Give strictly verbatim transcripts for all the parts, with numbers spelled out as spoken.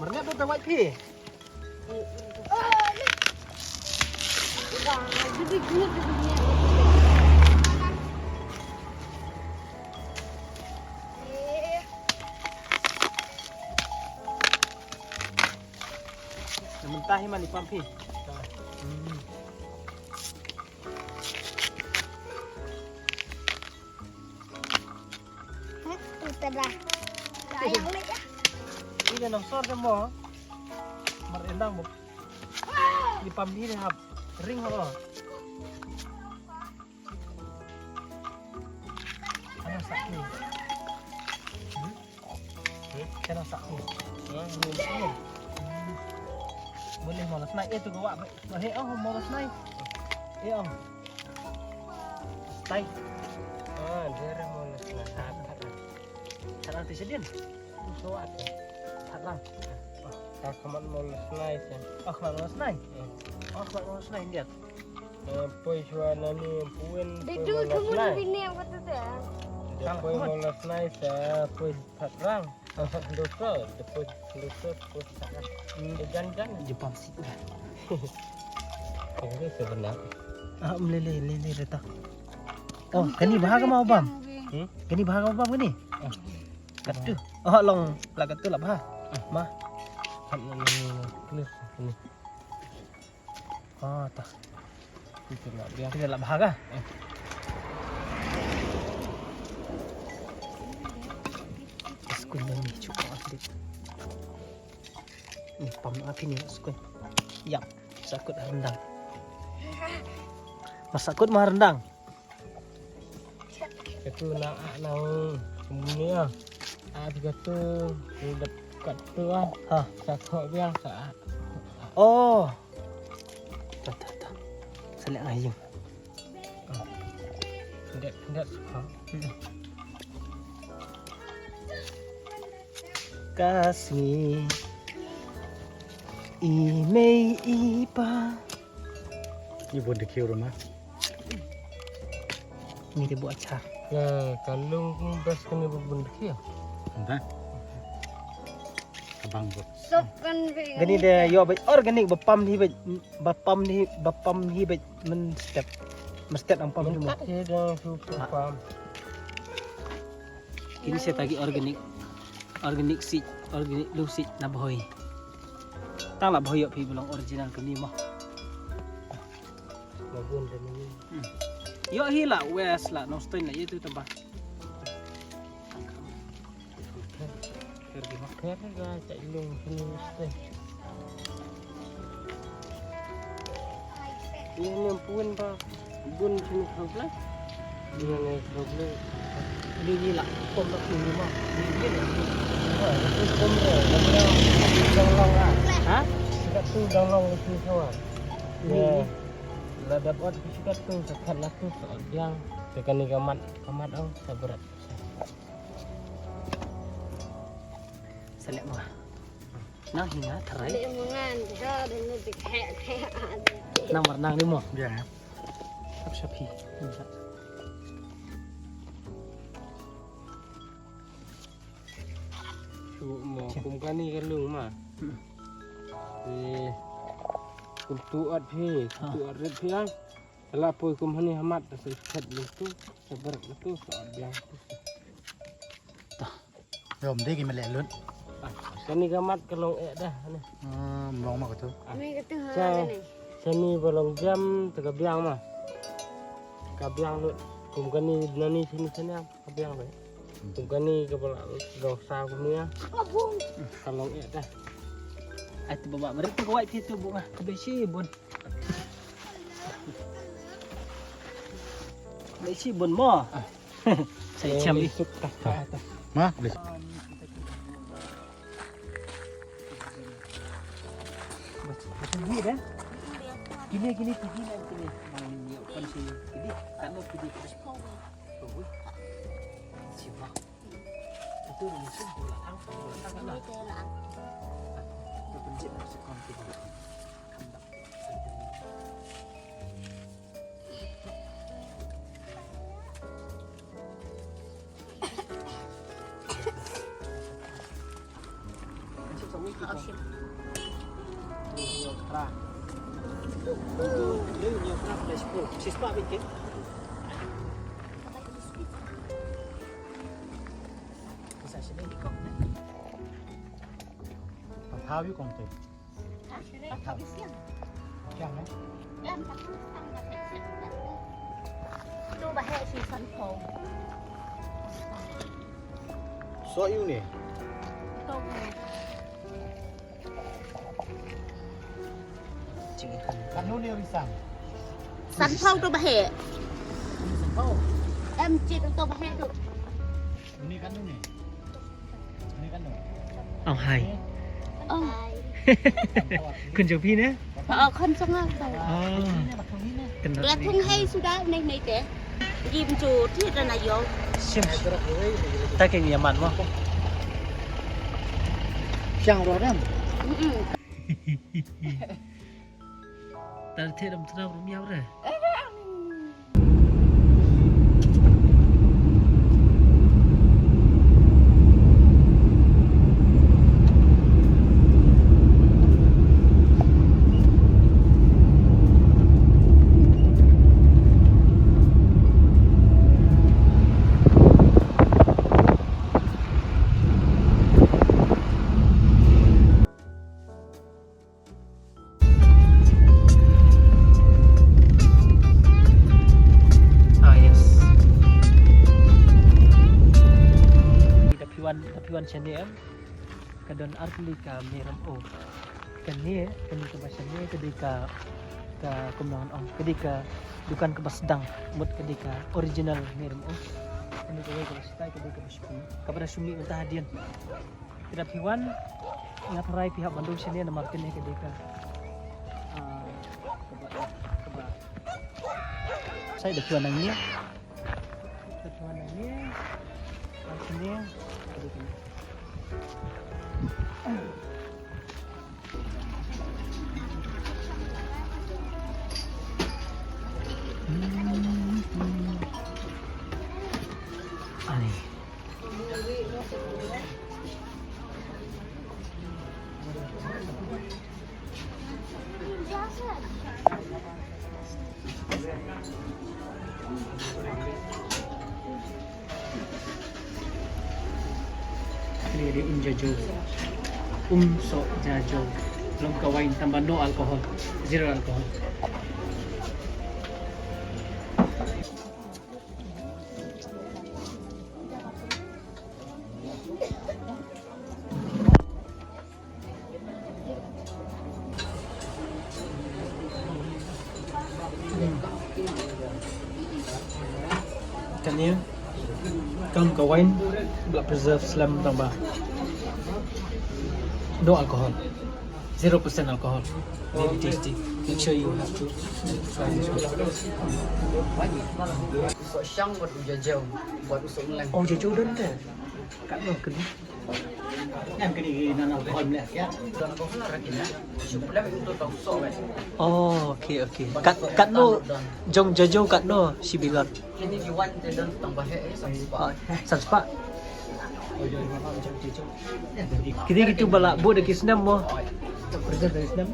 Mernet tu tawai phi. Mentah hi mani pam phi. Hah? Uta dah. Dah yang leh ya. Ini nang sor deh mo. Mar endang bu. Ini pam ini hap ring ho. Ano sakit? Hmm? Kena sakit. Boleh malas naik itu gawak. Boleh oh malas naik. Eh oh. Stay. Ah, dia ada mau nak nak. Salah tu sedin. Suat. Salah. Ka khamat mo la snai sa. Oh, khamat mo la snai. Oh, khamat mo la snai dia. Poi shuwa nani puin. Dei tu tu mo la snai. Bini apa tu tu? Dia poi mo la snai sa poi that rang. Dosa, dia poi dosa poi that rang. Jan jan. Jepang situ. Ini sebenar. Ah, um lele lele reta. Oh, kani bha ka ma bam. Hmm? Kani bha ka ma bam kani? Katu. Oh, long la katu la bha. Ma. Kan ni ni ni. Ah, ta. Itu la dia. Itu la bha ka? Skun ni cukup update. Ni pam api ni skun. Yap, sakut rendang. Masakut ma rendang. Katu na a nang kumne ah. A tu katu dep katu ah. Ha. Sa kho biang sa. Oh. Ta ta ta. Selek ayu. Dep dep kho. Ka sngi i mei i pa. Ni bun dikhiu rama. Ni de bu achar. Ya, kalung bas kene bun dikhiu. Entah. Abang bu. Sop kan be. Gani de yo ba organic ba pam ni ba ba pam ni ba pam ni ba men step. Men step am pam ni mo. Mentah ya dah super pam. Kini sa tagi organic. Organic seed, organic lu seed na bhoi. Tang la bhoi yo phi belong original kini mo. Lagun dan ini. Yo hi la west la no stain la itu tempat. Kher ga cha ilung sini mesti. Ini yang pun ba bun sini problem. Ini yang problem. Ini ni la pom tak sini mah. Ini ni la. Ini pom re. Dang long ah. Ha? Sikat tu dang long sini sawar. Ini. La dap ot sikat tu sakat la tu soal biang. Tekan ni kamat kamat au sabarat. Selek mah. Nang hinga tharai. Leh mangan ha dan ni dik he he. Nang mar nang ni mo. Biang. Ap shapi. Shu mo kum kani ka lung ma. Ni kum tu at phi, kum tu at rit phi ang. Kala poi kum hani hamat ta sel khat lung tu, sabar tu, sa biang tu. Yom dei ki melek lut. Kani ka mat ka long eh dah ni. Hmm, long ma ka tu. Ni ka tu ha ni. Sani ba long jam ta ka biang ma. Ka biang lut. Kum kani nani sini sani ka biang lut. Kum kani ka ba long sa kum ni. Ka long eh dah. Ai tu ba ba mari tu ka wai tu bunga. Ka bisi bun. Lei shi bun mo. Sa i chiam i. Ma, boleh. Kini, kini, kini, kini. Kan si kini. Kan si kini. Siapa? Itu rumah sih, bola tang, bola tang kan lah. Itu penjit masuk konti. Pathaw ïa kong te. Pathaw ïa siang. Siang, eh? Em, pathaw siang, pathaw siang. Tu ba heh shi sanphew. So ïu ne. Tu ne. Katno ne ri sang? Sanphew tu ba heh. Sanphew. Em, cit tu ba heh tu. Ni katno ne? Ni katno? Ong hai. Ong. Khun jong phi ne? Oh, khun jong nga tu. Oh. Kynrad. La thung hei suda nei nei te. Gim ju ti da na yo. Sim. Ta ke ni man mo. Siang ro ram. Mm-mm. Tal the dam tra rum yaw re. Ah, yes. Da phi wan, da phi wan shane em. Ka don ar tylli ka me rymo. Kane, kane kaba shane ka dei ka, ka kumno ngan ong, ka dei ka dukan kaba sdang, mut ka dei ka original me rymo. Kane kawei kaba shatai, ka dei kaba shu, kaba da shu mih mynta hadien. Te da phi wan, nga tharai phi hap ban rung shane namar kane ka dei ka, ah, kaba, kaba. Sai da phi wan nangne. Da phi wan nangne. Wan shane. Ka dei kane. Ani. Kane dei um jajew. Um soh jajew. Lem ka wine tang ba no alcohol. Zero alcohol. Kane ka long ka wine ba la preserve slem tang ba no alcohol, zero percent alcohol. Very tasty. Make sure you have to try this one. Soh shang bad u jajew bad u soh mleng. Oh, jajew don te. Katno kane? Em, kane ki non alcohol mlei, ya. Don alcohol lah kane. Shu pynlem itu tang soh, eh. Oh, okay, okay. Kat, katno jong jajew katno shi bilor? Kine ki wine te don tang ba heh, eh, san spah. Oh, san spah. Kine kitu ba la buh da ki snem mo. Preserve da ki snem.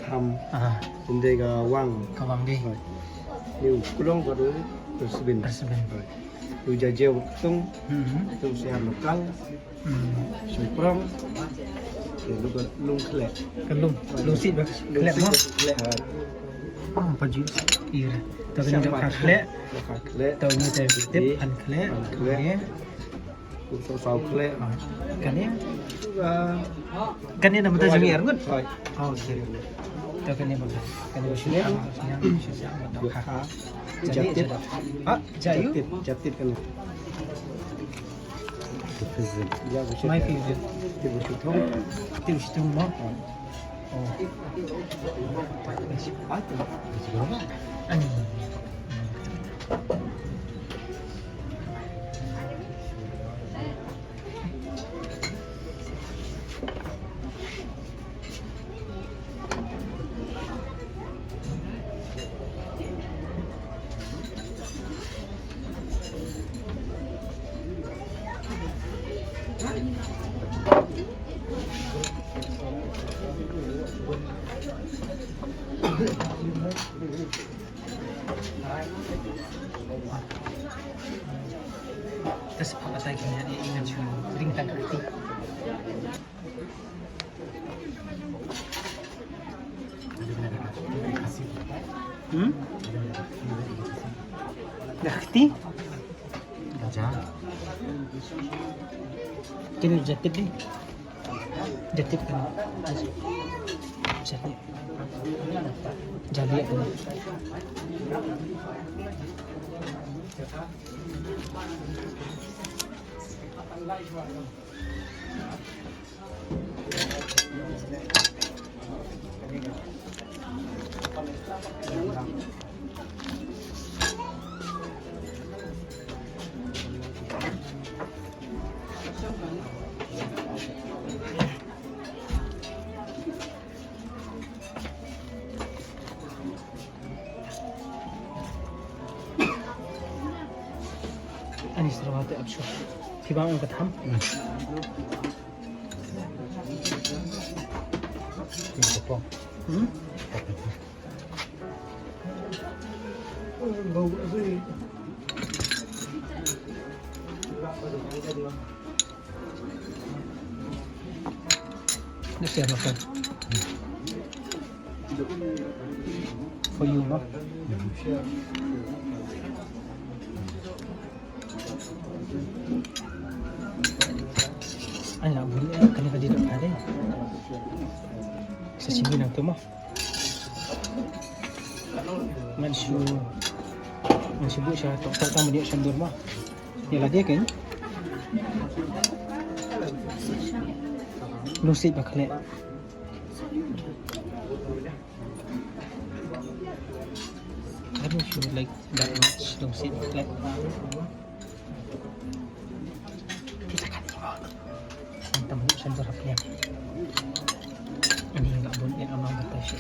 Tham. Ah. Ynda ka wang. Ka wang dei. Right. Ni u kulong bad u dustbin. Dustbin. Right. Tu jajew ktung, Hmm. tu siar lokal, Hmm. Shymprong, tu lu ka lung khleh. Ka lung, lung sit ba khleh mo? Lung sit ba khleh, ha. Ah, pa ju. Iya. Tu kani Siar ba ka khleh. Ka khleh. Tu ni te tip pan khleh. Pan khleh. Okey. Ku saw saw khleh. Ah, kani? Ah. Kani na mata jami ar ngut? Hoi. Oh, okey. Tu kani ba. Kani ba shuliang, shuliang, shuliang, ba ka. Jadi, Jatit. Ah, jayu? Jatit, jatit kani. My favorite. Tim shutung. Tim shutung mo? Oh. Ani. Ka spah atai kine ïa i ngan shu ring tang ka kti. Hmm? Ka kti? Ka ja. Kine jatit di. Jatit kan. Jatit. Jatit kan. Ani srawa te apsho. Phi ba ong ka tham? Hmm? Let's have a look. For you, no? Ai la bun ïa kane ka dei dok ka dei. Sa simi nang tu mo. Ngan shu, ngan shu buh sha tok tok tang ban ïoh shandur mo. Ïa lade kein. Lungsiej ba khleh. I don't feel like that much lungsiej ba khleh. Kita kan ni mo. Tam shandur hapniang. Ani nga bun ïa amang batai shi.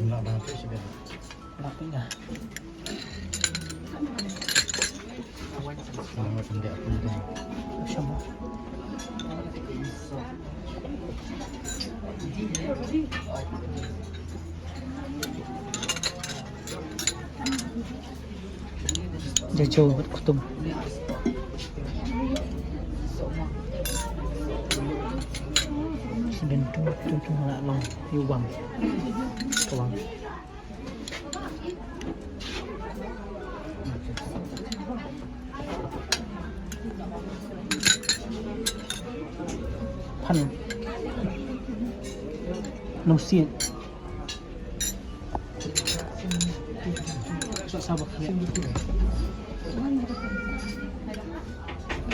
Nga batai shi. Rapid dah. Selamat sendiri aku tu. Sama. Jajo bad kutum. Sdin tu tu tu la long ïa u wang. Ka wang. Phan. Nongsiej. Sa sa bak.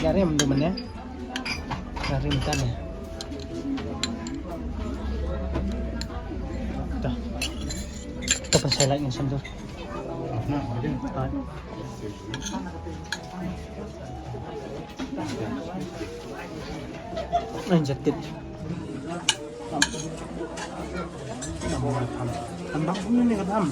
Jarim tu mana? Jarim tane. Dah. Kita pasal lagi sendiri. Ang jatit. Ang bang punya ni kadam.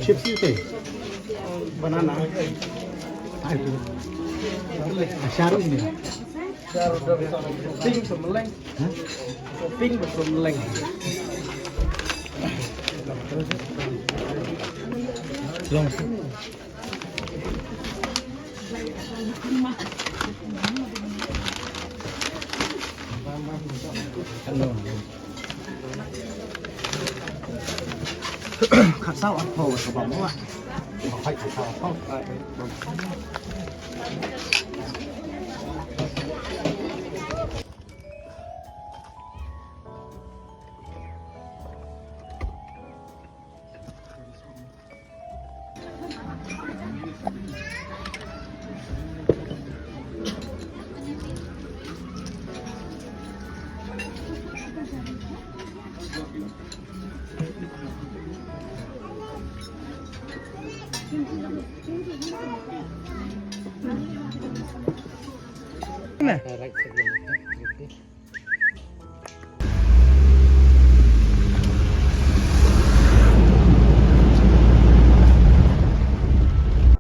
Chips ïa te. Banana. Ai tu. Sharu ni. Pink bad meleng. Pink bad meleng. Long. Khatsaw arphew ka bam mo. Khatsaw arphew.